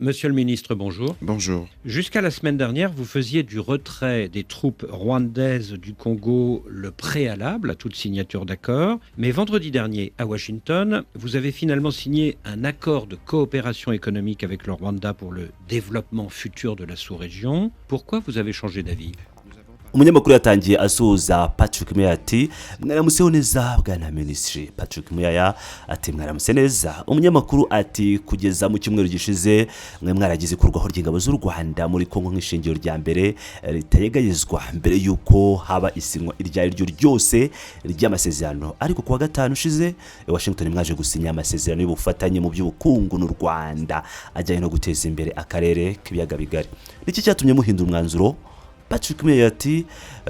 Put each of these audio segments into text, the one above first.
Monsieur le ministre, bonjour. Bonjour. Jusqu'à la semaine dernière, vous faisiez du retrait des troupes rwandaises du Congo le préalable à toute signature d'accord. Mais vendredi dernier, à Washington, vous avez finalement signé un accord de coopération économique avec le Rwanda pour le développement futur de la sous-région. Pourquoi vous avez changé d'avis? Umunyamakuru yatangiye asuhuza Patrick Muyaya ati: "Mwaramutseho neza, bwana minisitiri." Patrick Muyaya ati: "Mwaramutse neza." Umunyamakuru ati: "Kugeza mu cyumweru gishize mwe mwaragize ikurwaho ry'ingabo z'u Rwanda muri Kongo nk'ishingiro rya mbere ritayegayezwa mbere y'uko haba isinywa iryo ari ryo ryose ry'amasezerano. Ariko kuwa gatanu ushize i Washington mwaje gusinya amasezerano y'ubufatanye mu by'ubukungu n'u Rwanda ajyanye no guteza imbere akarere k'ibiyaga bigari. Niki cyatumye muhindura umwanzuro?" Patrick Muyaya ati: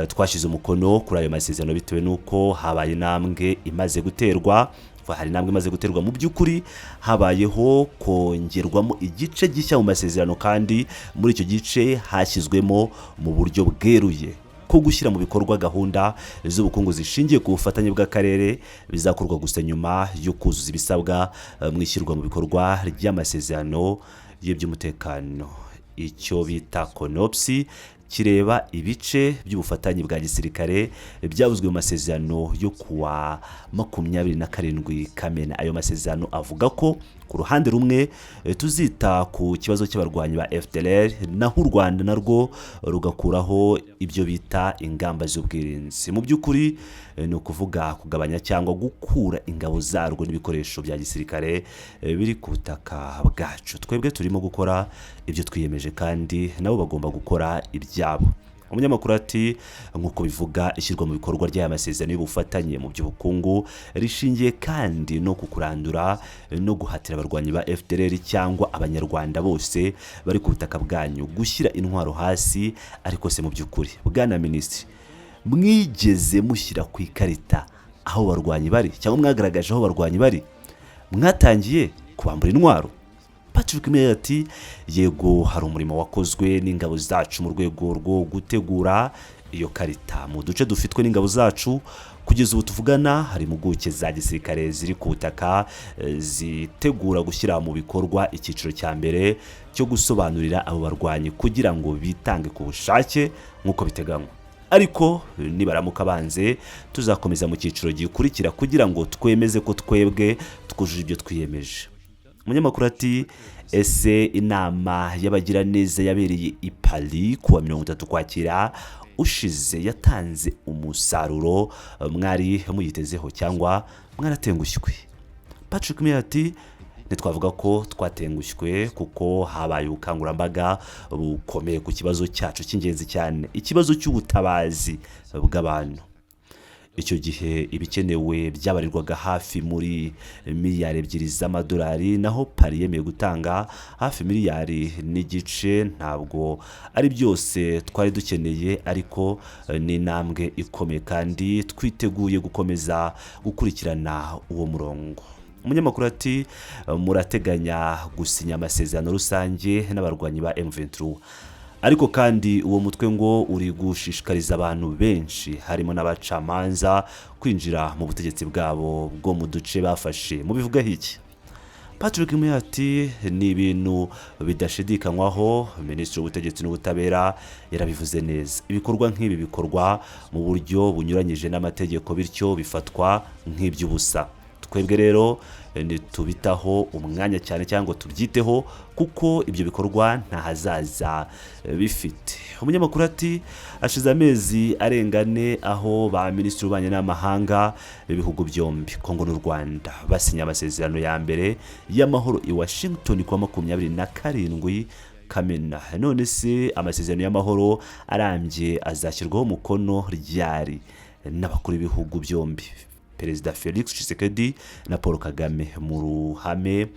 "Twashyize umukono kuri ayo masezerano bitewe n'uko habaye intambwe imaze guterwa. Hari intambwe imaze guterwa. Mu by'ukuri habayeho kongerwamo igice gishya mu masezerano, kandi muri icyo gice hashyizwemo mu buryo bweruye ko gushyira mu bikorwa gahunda z'ubukungu zishingiye ku bufatanye bw'akarere bizakorwa gusa nyuma yo kuzuza ibisabwa mu ishyirwa mu bikorwa ry'amasezerano y'iby'umutekano, icyo bita CONOPS, kireba ibice by'ubufatanye bwa gisirikare byavuzwe mu masezerano yo kuwa 27 Kamena. Ayo masezerano avuga ko ku ruhande rumwe tuzita ku kibazo cy'abarwanyi ba FDLR, naho u Rwanda narwo rugakuraho ibyo bita ingamba z'ubwirinzi. Mu by'ukuri ni ukuvuga kugabanya cyangwa gukura ingabo zarwo n'ibikoresho bya gisirikare biri ku butaka bwacu. Twebwe turimo gukora ibyo twiyemeje, kandi nabo bagomba gukora ibyabo." Umunyamakuru ati: "Nk'uko bivuga, ishyirwa mu bikorwa ry'aya masezerano y'ubufatanye mu by'ubukungu rishingiye kandi no ku kurandura no guhatira abarwanyi ba FDLR cyangwa abanyarwanda bose bari ku butaka bwanyu gushyira intwaro hasi. Ariko se mu by'ukuri, bwana minisitiri, mwigeze mushyira ku ikarita aho barwanyi bari, cyangwa mwagaragaje aho barwanyi bari? Mwatangiye kubambura intwaro?" Patrick Muyaya ati: "Yego, hari umurimo wakozwe n'ingabo zacu mu rwego rwo gutegura iyo karita mu duce dufitwe n'ingabo zacu. Kugeza ubu tuvugana, hari impuguke za gisirikare ziri ku butaka zitegura gushyira mu bikorwa icyiciro cya mbere cyo gusobanurira abo barwanyi kugira ngo bitange ku bushake nk'uko biteganywa. Ariko nibaramuka banze, tuzakomeza mu cyiciro gikurikira kugira ngo twemeze ko twebwe twujuje ibyo twiyemeje." Umunyamakuru ati: "Ese inama y'abagiraneza yabereye i Paris kuwa 30 Kwakira ushize yatanze umusaruro mwari muyitezeho, cyangwa mwaratengushywe?" Patrick Muyaya ati: "Ntitwavuga ko twatengushywe, kuko habaye ubukangurambaga bukomeye ku kibazo cyacu cy'ingenzi cyane, ikibazo cy'ubutabazi bw'abantu. Icyo gihe ibikenewe byabarirwaga hafi muri miliyari 2 z'amadolari, naho Paris yemeye gutanga hafi miliyari n'igice. Ntabwo ari byose twari dukeneye, ariko ni intambwe ikomeye, kandi twiteguye gukomeza gukurikirana uwo murongo." Umunyamakuru ati: "Murateganya gusinya amasezerano rusange n'abarwanyi ba M23, ariko kandi uwo mutwe ngo uri gushishikariza abantu benshi, harimo n'abacamanza, kwinjira mu butegetsi bwabo bwo mu duce bafashe. Mubivugaho iki?" Patrick Muyaya ati: "Ni ibintu bidashidikanywaho. Minisitiri w'ubutegetsi n'ubutabera yarabivuze neza. Ibikorwa nk'ibi bikorwa mu buryo bunyuranyije n'amategeko, bityo bifatwa nk'iby'ubusa. Twebwe rero ntitubitaho umwanya cyane cyangwa ngo tubyiteho, kuko ibyo bikorwa nta hazaza bifite." Umunyamakuru ati: "Hashize amezi arenga 4 aho ba minisitiri w'ububanyi n'amahanga b'ibihugu byombi, Kongo n'u Rwanda, basinye amasezerano ya mbere y'amahoro i Washington kuwa 27 Kamena. None se amasezerano y'amahoro arambye azashyirwaho umukono ryari n'abakuru b'ibihugu byombi, Perezida Felix Tshisekedi na Paul Kagame, mu ruhame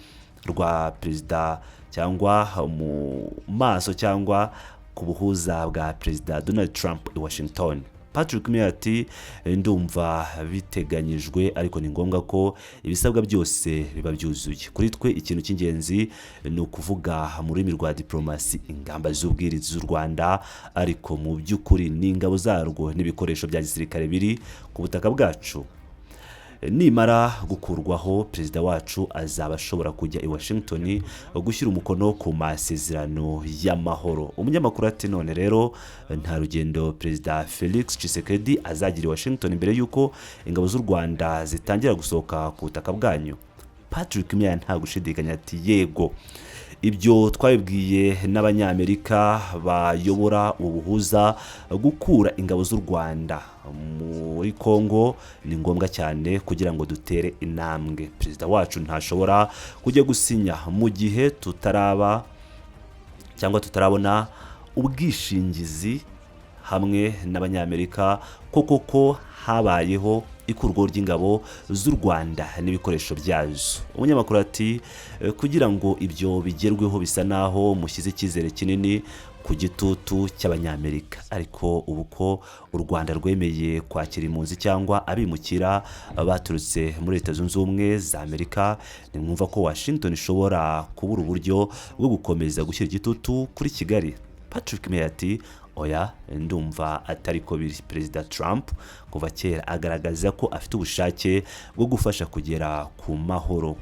rwa perezida cyangwa mu maso cyangwa ku buhuza bwa Perezida Donald Trump i Washington?" Patrick Muyaya ati: "Ndumva biteganyijwe, ariko ni ngombwa ko ibisabwa byose biba byuzuye. Kuri twe ikintu cy'ingenzi ni ukuvuga mu rurimi rwa diplomasi ingamba z'ubwirinzi z'u Rwanda, ariko mu by'ukuri ni ingabo zarwo n'ibikoresho bya gisirikare biri ku butaka bwacu." Nimara gukurwaho, perezida wacu azaba ashobora kujya i Washington gushyira umukono ku masezerano y'amahoro. Umunyamakuru ati: "None rero nta rugendo Perezida Felix Tshisekedi azagira i Washington mbere y'uko ingabo z'u Rwanda zitangira gusohoka ku butaka bwanyu?" Patrick Muyaya nta gushidikanya ati: "Yego, ibyo twabibwiye n'Abanyamerika bayobora ubuhuza. Gukura ingabo z'u Rwanda muri Congo ni ngombwa cyane kugira ngo dutere intambwe. Perezida wacu ntashobora kujya gusinya mu gihe tutaraba cyangwa tutarabona ubwishingizi hamwe n'Abanyamerika ko koko habayeho ikurwaho ry'ingabo z'u Rwanda n'ibikoresho byazo." Umunyamakuru ati: "Kugira ngo ibyo bigerweho, bisa naho mushyize icyizere kinini ku gitutu cy'Abanyamerika. Ariko ubu ko u Rwanda rwemeye kwakira impunzi cyangwa abimukira baturutse muri Leta Zunze Ubumwe za Amerika, nimwumva ko Washington ishobora kubura uburyo bwo gukomeza gushyira igitutu kuri Kigali?" Patrick Muyaya ati: "Oya, ndumva atari ko biri. Perezida Trump kuva kera agaragaza ko afite ubushake bwo gufasha kugera ku mahoro.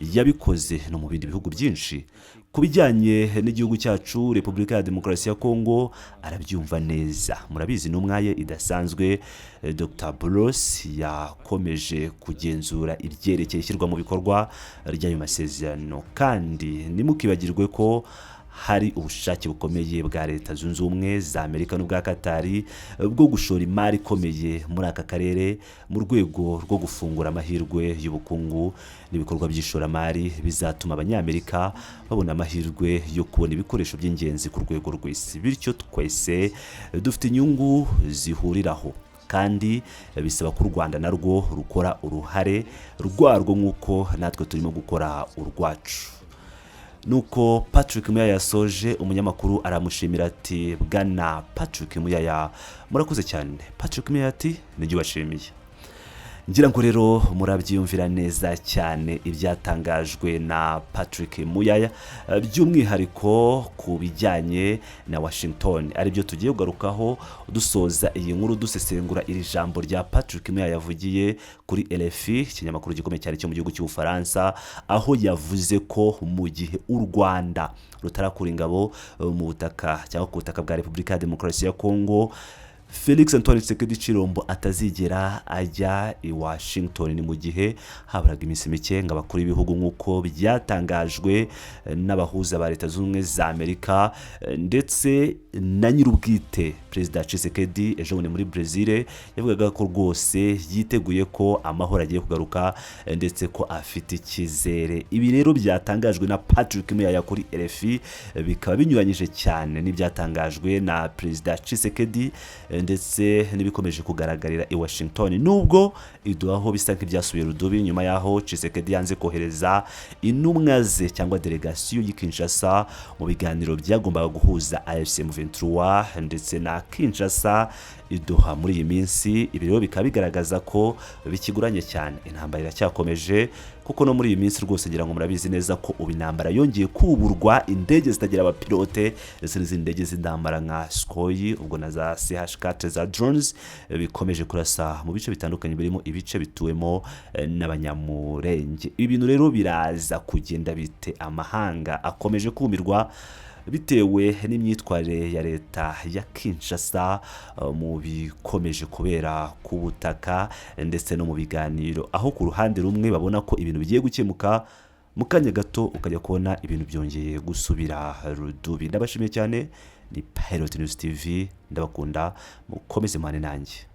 Yabikoze no mu bindi bihugu byinshi. Ku bijyanye n'igihugu cyacu, Repubulika ya Demokarasi ya Kongo, arabyumva neza. Murabizi, intumwa ye idasanzwe Dr Boulos yakomeje kugenzura ibyerekeye ishyirwa mu bikorwa ry'ayo masezerano. Kandi ntimukibagirwe ko hari ubushake bukomeye bwa Leta Zunze Ubumwe za Amerika n'ubwa Katari bwo gushora imari ikomeye muri aka karere mu rwego rwo gufungura amahirwe y'ubukungu n'ibikorwa by'ishoramari bizatuma Abanyamerika babona amahirwe yo kubona ibikoresho by'ingenzi ku rwego rw'isi. Bityo twese dufite inyungu zihuriraho, kandi bisaba ko u Rwanda narwo rukora uruhare rwarwo nk'uko natwe turimo gukora urwacu." Nuko Patrick Muyaya yasoje. Umunyamakuru aramushimira ati: "Bwana Patrick Muyaya, murakoze cyane." Patrick Muyaya ati: "Nijye ubashimiye." Ngira ngo rero murabyiyumvira neza cyane ibyatangajwe na Patrick Muyaya, by'umwihariko ku bijyanye na Washington, aribyo tugiye kugarukaho dusoza iyi nkuru, dusesengura iri jambo rya Patrick Muyaya yavugiye kuri RFI, ikinyamakuru gikomeye cyane cyo mu gihugu cy'Ubufaransa, aho yavuze ko mu gihe u Rwanda rutarakura ingabo mu butaka cyangwa ku butaka bwa Repubulika ya Demokarasi ya Kongo, Felix Antoine Tshisekedi Tshilombo atazigera ajya i Washington. Ni mu gihe haburaga iminsi mike ngo abakuru b'ibihugu, nk'uko byatangajwe n'abahuza ba Leta Zunze Ubumwe za Amerika ndetse na nyir'ubwite Perezida Tshisekedi ejo bundi muri Brezil, yavugaga ko rwose yiteguye ko amahoro agiye kugaruka ndetse ko afite icyizere. Ibi rero byatangajwe na Patrick Muyaya kuri RFI bikaba binyuranyije cyane n'ibyatangajwe na Perezida Tshisekedi ndetse n'ibikomeje kugaragarira i Washington, nubwo iduhaho bisa nk'ibyasubiye rudubi nyuma y'aho Tshisekedi yanze kohereza intumwa ze cyangwa delegasiyo y'i Kinshasa mu biganiro byagombaga guhuza AFC M23 ndetse na Kinshasa iduha muri iyi minsi. Ibi rero bikaba bigaragaza ko bikiguranye cyane, intambara iracyakomeje, kuko no muri iyi minsi rwose ngira ngo murabizi neza ko ubu intambara yongeye kuburwa, indege zitagira abapilote ndetse n'izindi ndege z'intambara nka Sukhoi, ubwo na za CH-4 za drones, bikomeje kurasa mu bice bitandukanye birimo ibice bituwemo n'Abanyamurenge. Ibi bintu rero biraza kugenda bite? Amahanga akomeje kumirwa bitewe n'imyitwarire ya leta ya Kinshasa mu bikomeje kubera ku butaka ndetse no mu biganiro, aho ku ruhande rumwe babona ko ibintu bigiye gukemuka, mu kanya gato ukajya kubona ibintu byongeye gusubira rudubi. Ndabashimiye cyane, ni Pilot News TV, ndabakunda, mukomeze muhane nanjye.